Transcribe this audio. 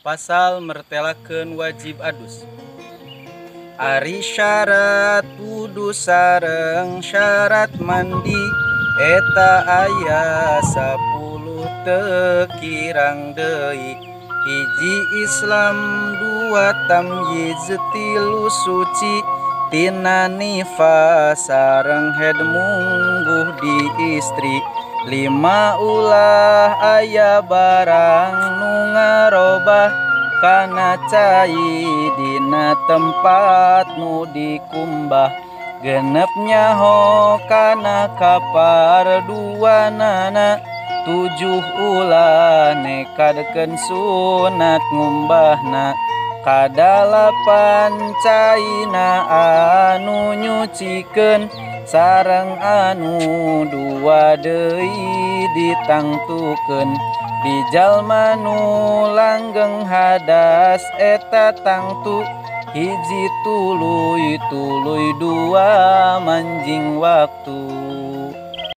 Pasal mertelakeun wajib adus. Ari syarat wudu sareng syarat mandi eta aya 10 teu kirang deui. Hiji Islam, dua tamyiz, tilu suci tina nifas sareng haid mungguh di istri. Lima ulah aya barang nu ngarobah kana cai dina tempat nu dikumbah. Genep nyaho kana kaparduanana, tujuh ulah nekadkeun sunat ngumbahna. Kadalapan caina anu nyucikeun sareng anu dua deui ditangtukeun. Di jalma nu langgeng hadas eta tangtu, hiji tuluy tuluy dua manjing waktu.